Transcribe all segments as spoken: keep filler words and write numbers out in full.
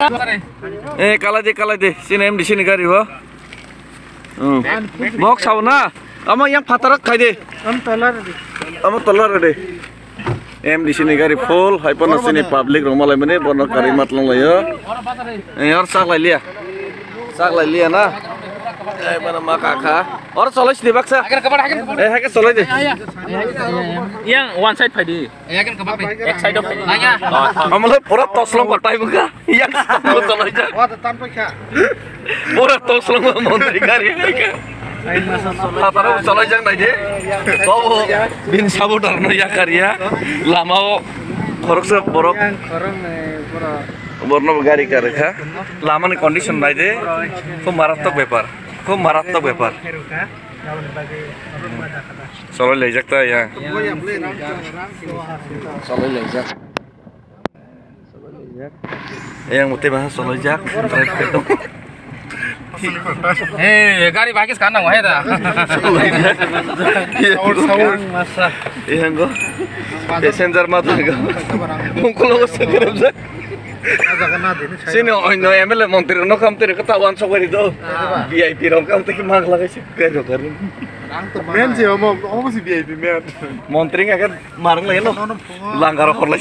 Eh, kalai de, kalai de. Sini M D C ni gari bo. Hmm. Bok sao na. Amo yang phatara khai de. Am tola re. Amo tola re de. M D C ni gari full, hai pono sini public rok malai mani, bono kari matlong layo. Eh, or sak lai liya. Sak lai liya na. Eh, mana ma ka kha. Or solai sini baksa. Eh, hai ke solai de. Yang one side phai di. Ek side of phai di. Amalo pura toslong kotai buka. Yang toslong solai jak. Pura toslong montri gari. Hataro solai jak nai de. Kau bin sabotar no yakar ya. Lama o khoroksa borok. Borno gari kar kha. Lama ni condition nai de. Khub marattok bepar. Khub marattok bepar. Solai laijak ta ya. Solai laijak. Yang mute mah solai jak. Drive ke dong. Eh, gari bakis kan nang wahai da. Solai jak. Yang go. Passenger mah tuh go. Mungkul lo sekarang jak. Sini oino M L A montri no kam teri kata wan sokari do. V I P rong kam teri magla kaisi gari gari. Men si omo omo si V I P men. Montri nggak kan marang lagi lo. Langgar hor lai.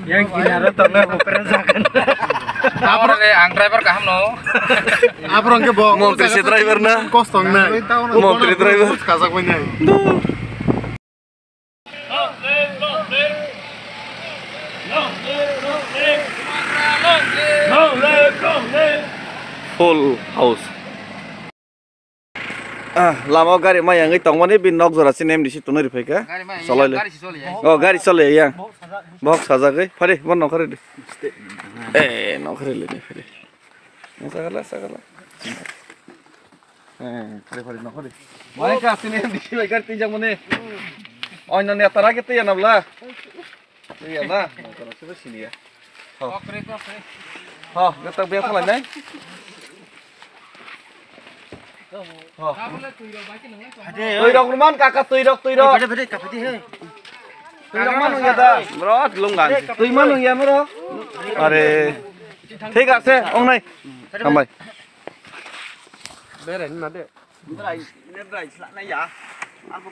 Yang kira tongo hopra jagan. Abro ang driver kaham no. Abro ke bo. Montri si driver na. Kostong na. Montri driver. Kajak bai nai. Full house. Ah, lama o gari maya wngwi tongmani, bini nok jora sini M D C tongwi rwphai kha. Gari maya, solai le. Gari si choli ya. Oh, gari choli ya. Box sajagwi. Phari, bo nok kharwi di. Eh, nok kharwi le, phari. Sagala, sagala. Eh, phari, phari, nok kharwi. Mai ka sini M D C bai gari tinjak mani. Oino neta rage tiya nabla. Iya na, nongkhorok se bo sini ya. Ho. Ho, gatak biya thalai nai. Ho. Twi rok man kaka, twi rok, twi rok. Bede, bede, kapedi he. Twi rok man ya da. Bro, lunggan. Twi man ya bro. Are. Thik ase, ong nai. Hambai. Bere ni made. Brai, ne brai sla nai ya. Aku